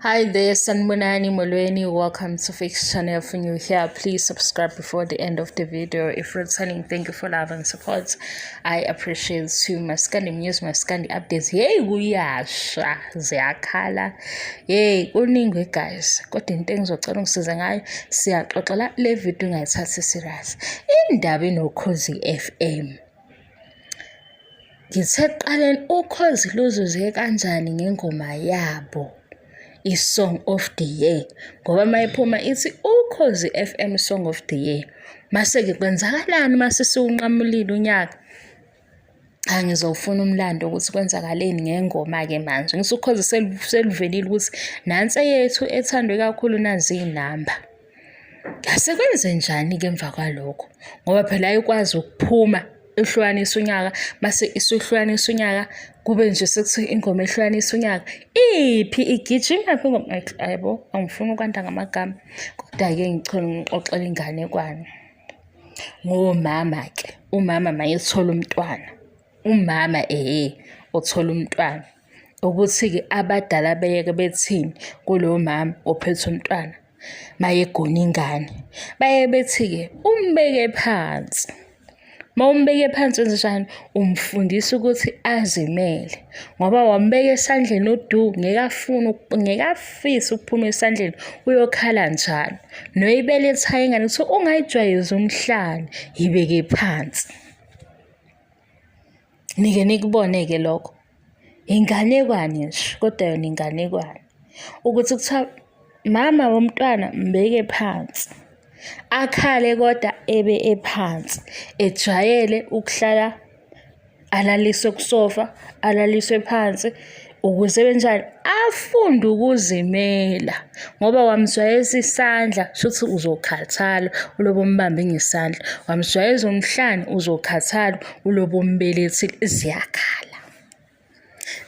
Hi there, Sanbonani Molweni. Welcome to Fix Channel. If you're new here, please subscribe before the end of the video. If returning, thank you for love and support. I appreciate you. Maskandi news, Maskandi updates. Hey, kuyasha ziyakhala. Hey, kuningi guys. Kodwa into engizocela ungisize ngayo, siyaxoxela le video ungayithathi serious. Indaba inoKhozi FM. Ngithe ekuqaleni uKhozi luzuze kanjani ngengoma yabo i-Song of the Year ngoba uma iphuma ithi Ukhozi F_M Song of the Year. Mase-ke kwenzakalani uma sesiwunqamulile unyaka? Cha, ngizowufuna umlando ukuthi kwenzakaleni ngengoma-ke manje. Ngithi uKhozi seluvelile ukuthi nansi eyethu ethandwe kakhulu nazi iy'namba. Ngase kwenzenjani-ke emva kwalokho? Ngoba phela ayikwazi ukuphuma ihlukanisa unyaka, mase isuhlukanisa unyaka kube nje sekuthiwa ingoma ehlukanisa unyaka. Iphi igijimaphi ingoma? Hhayi bo, angifuni ukwanda ngamagama, koda-ke ngicela ungixoxele inganekwane. Ngomama-ke, umama mayethola umntwana, umama ehhe othola umntwana, ukuthi-ke abadala beyeke bethini kulo mama ophethe umntwana mayegona ingane. Baye bethi-ke umbeke phansi. Uma umbeke phansi wenzenjani? Umfundisa ukuthi azimele ngoba wambeka esandleni udu ngeke afune ngeke afise ukuphuma esandleni uyokhala njalo. Noyibelethayo ingane kuthiwa ungayijwayezi umhlane, yibeke phansi. Nike nikubone-ke lokho. Inganekwane nje, kodwa yona inganekwane. Ukuthi kuthiwa mama womntwana mbeke phansi. Akhale kodwa ebe ephansi, ejwayele ukuhlala alaliswe kusofa, alaliswe phansi ukuze benjani afunde ukuzimela ngoba wamjwayeza isandla shuthi uzokhathala ulobo umbambe ngesandla, wamjwayeza umhlane uzokhathala ulobo umbelethile. Ziyakhala,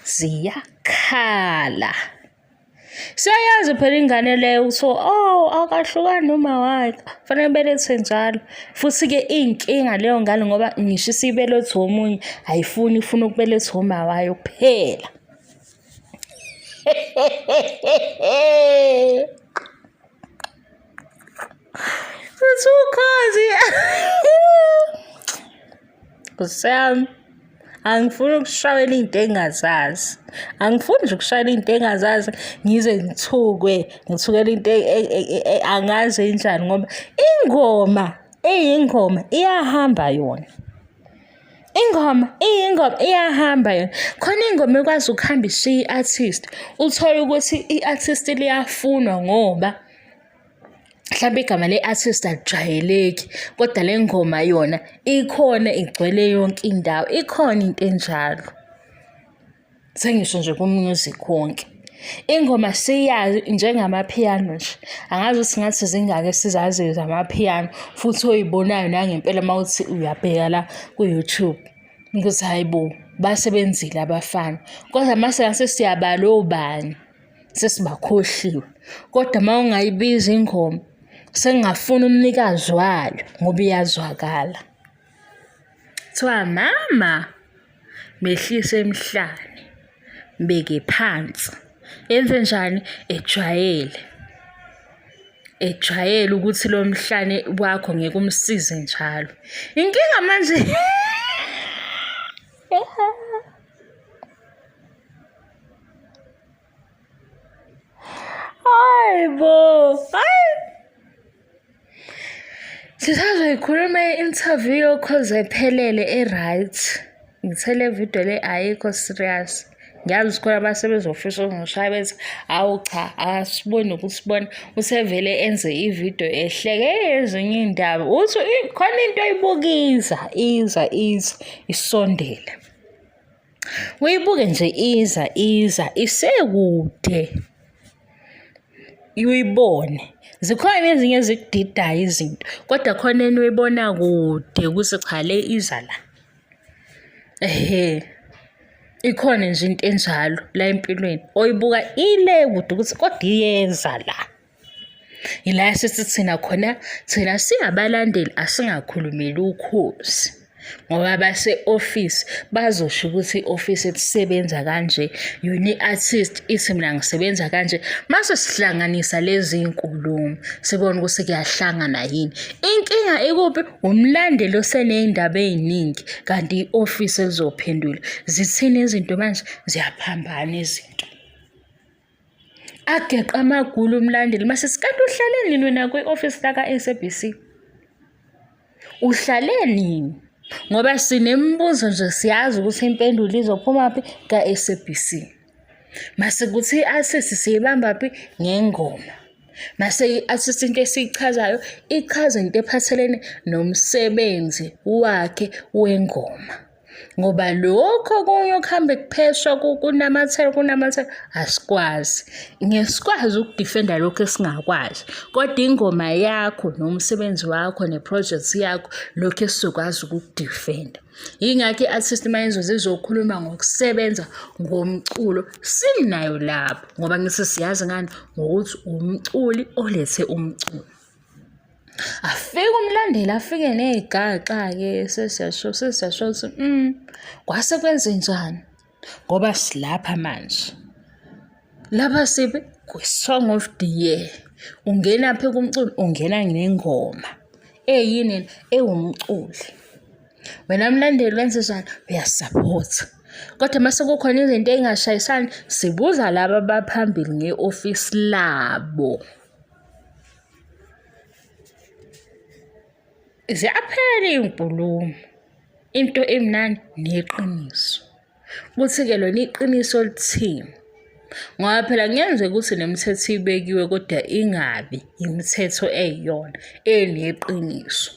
ziyakhala. Siyayazi phela ingane leyo ukuthi oh akahlukani noma wakhe fanele belethe njalo. Futhi-ke iy'nkinga leyo ngane ngoba ngisho isibelethwa omunye ayifuni ifuna ukubelethwa uma wayo kuphela. Futhi ukhozi. Nkosi yami. Angifuni ukushayela into engingazazi. Angifuni nje ukushayela into engingazazi ngize ngithukwe, ngithukela into e, e, e, angazi enjani ngoba ingoma iyingoma iyahamba yona. Ingoma iyingoma iyahamba yona. Khona ingoma ekwazi ukuhamba ishiye i-artist, uthole ukuthi i-artist liyafunwa ngoba mhlawumbe igama le-artist alijwayeleki kodwa le ngoma yona ikhona igcwele yonke indawo, ikhona into enjalo. Sengisho nje ku-music wonke. Ingoma siyazi njengamaphiyano nje, angazi ukuthi ngathi zingaki esizaziyo zamaphiyano futhi oyibonayo nangempela uma uthi uyabheka la ku-YouTube ukuthi hhayi bo basebenzile abafana, kodwa mase ngase siyabala obani. Sesibakhohliwe. Kodwa uma ungayibiza ingoma sengingafuna umnikazi wayo ngoba iyazwakala. Kuthiwa mama mehlise emhlane, mbeke phansi. Enze njani? Ejwayele. Ejwayele ukuthi lo mhlane wakho ngeke umsize njalo. Inkinga manje Hayi bo, hayi. Sisazoyikhuluma i-interview yokhozi ephelele e-right. Ngithe le video le ayikho serious. Ngiyazi ukuthi khona abasebezofisa ukungishaya bethi awu cha asiboni nokusibona usevele enze ividiyo ehleke ezinye iy'ndaba. Uthi khona into oyibukiza iza iza isondela. Uyibuke nje iza iza isekude uyibone. Zikhona ezinye ezikudidayo izinto kodwa khona enye uyibona kude ukuthi cha le iza la. Ehhe, ikhona nje into enjalo la empilweni oyibuka ile kude ukuthi kodwa iyeza la. Ila esithi thina khona, thina singabalandeli asingakhulumeli ukhozi. Ngoba base-office bazosho ukuthi i-office lisebenza kanje, yona i-artist ithi mina ngisebenza kanje. Mase sihlanganisa lezi nkulumo sibone ukuthi kuyahlangana yini. Inkinga ikuphi? Umlandeli oseney'ndaba ey'ningi kanti i-office elizophendula. Zithini izinto manje? Ziyaphambana izinto. Ageqa amagula umlandeli mase sikanti uhlale nini wena kwi-ofisi laka-SABC? Uhlale nini? Ngoba sinemibuzo nje siyazi ukuthi impendulo izophuma phi ka-SABC. Mase kuthi i-artist siyibamba phi ngengoma. Mase i-artist into esiyichazayo ichaza into ephathelene nomsebenzi wakhe wengoma. Ngoba lokho okunye okuhambe kupheshwa kunamathela kunamathela asikwazi. Ngeke sikwazi ukudifenda lokhu esingakwazi. Kodwa ingoma yakho nomsebenzi wakho nephrojekthi yakho lokhu esizokwazi ukukudifenda. Yingakho i-artist uma izoze izokhuluma ngokusebenza ngomculo sinayo lapho ngoba ngithi siyazi ngani ngokuthi umculi olethe umculo. Afike umlandeli afike ney'gaxa-ke sesiyasho sesiyasho ukuthi kwase kwenzenjani ngoba silapha manje. Lapha siphi? Kwi-song of the year. Ungenaphi kumculo? Ungena nengoma eyini? Ewumculi. Wena mlandeli wenzenjani? Uyasaphotha. Kodwa uma sekukhona izinto ey'ngashayisani sibuza laba abaphambili nge-ofisi labo. Ziyaphela iy'nkulumo, into emnandi neqiniso. Kuthi-ke lona iqiniso lithini? Ngoba phela kungenzeka ukuthi nemithetho ibekiwe kodwa ingabi imithetho eyiyona eneqiniso.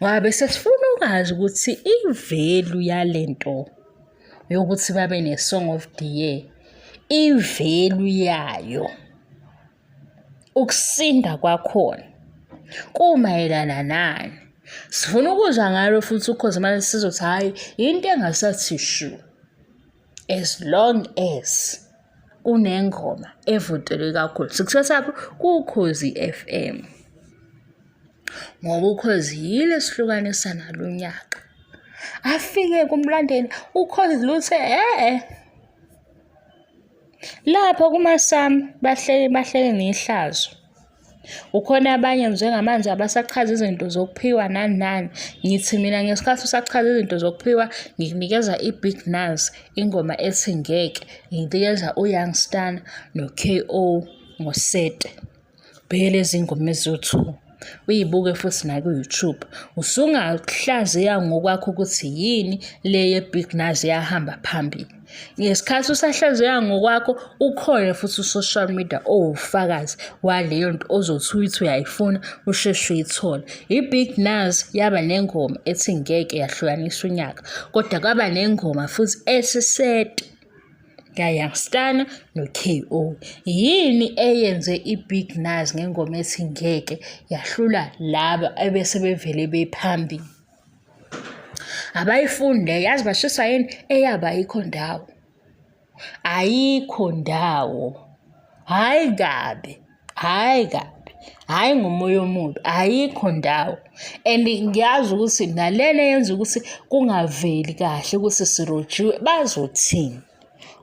Ngoba bese sifuna ukwazi ukuthi i-value yale nto yokuthi babe ne-song of the year, i-value yayo. Ukusinda kwakhona kumayelana nani? Sifuna ukuzwa ngalo futhi ukhozi manje sizothi hhayi into engasathi shu as long as kunengoma evotelwe kakhulu. Sikuthathaphi? KuKhozi F_M. Ngoba ukhozi yilo esihlukanisa nalo unyaka. Afike kumlandeli ukhozi luthe e-e. Lapho kumaSAMA bahleli bahleli nehlazo. Kukhona abanye njengamanje abasachaza izinto zokuphiwa nani nani. Ngithi mina ngesikhathi usachaza izinto zokuphiwa ngikunikeza i-Big Nuz ingoma ethi Ngeke, ngikunikeza u-Young Stunna no-K_O ngoSete. Bheke lezi ngoma eziwu-two uyibuke futhi naku-YouTube. Usungakuhlaziya ngokwakho ukuthi yini le ye-Big Nuz eyahamba phambili. Ngesikhathi usahlaziya ngokwakho ukhona futhi u-social media owufakazi waleyo nto ozothi uyithi uyayifuna usheshe uyithole. I-Big Nuz yaba nengoma ethi ngeke yahlukanisa unyaka kodwa kwaba nengoma futhi ethi Sete. kaYoung Stunna no-K_O. Yini eyenze i-Big Nuz ngengoma ethi Ngeke yahlula laba ebese bevele bephambili? Abayifuni le, yazi bashiswa yini? Eyabo ayikho ndawo. Ayikho ndawo. Hhayi kabi, hhayi kabi, hhayi ngomoya omubi, ayikho ndawo. And ngiyazi ukuthi nalena eyenza ukuthi kungaveli kahle ukuthi sirojiwe bazothini.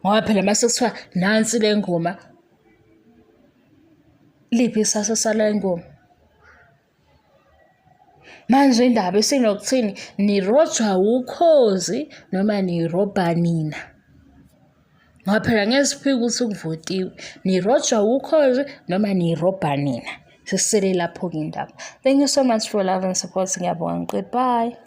Ngoba phela mase kuthiwa nansi le ngoma, liphi isasasa le ngoma? Manje indaba isinokuthini nirojwa wukhozi noma nirobha nina? Ngoba phela ngeke siphike ukuthi kuvotiwe. Nirojwa wukhozi noma nirobha nina? Sisele lapho-ke indaba. Thank you so much for love and support. Ngiyabonga. Goodbye.